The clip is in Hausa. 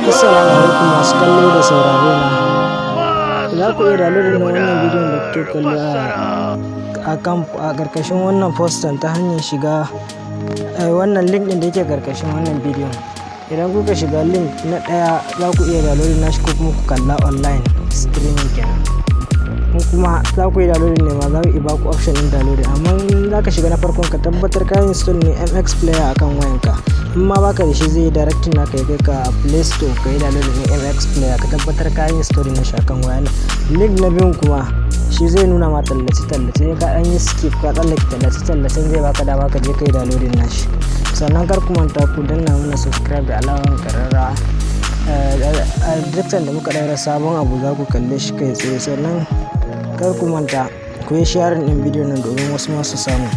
Assalamu alaikum masu kallo da saurare na. Za ku iya downloading na wannan bidiyon da kuke kallo a kan a ƙarƙashin wannan postan ta hanyar shiga wannan link ɗin da yake ƙarƙashin wannan bidiyon. Idan kuka shiga link na ɗaya, za ku iya downloading nashi ko kuma ku kalla online streaming kenan. In kuma za ku yi downloading ne ma, za mu iya baku option ɗin downloading, amma in za ka shiga na farkon, ka tabbatar ka install ne MX Player akan wayanka. In ma baka da shi, zai yi directing naka ya kai ka Play Store ka yi downloading ɗin MX Player, ka tabbatar ka yi install na shi akan waya. Link na biyun kuma, shi zai nuna ma tallace tallace, ka ɗan yi skip ka tsallake tallace tallacen, zai baka dama ka je ka yi downloading nashi. Sannan kar ku manta ku danna mana subscribe da alamar kararrawa. A duk da muka ɗaura sabon abu, za ku kalle shi kai tsaye. Sannan kar ku manta ku yi sharing ɗin bidiyon nan domin wasu ma su samu.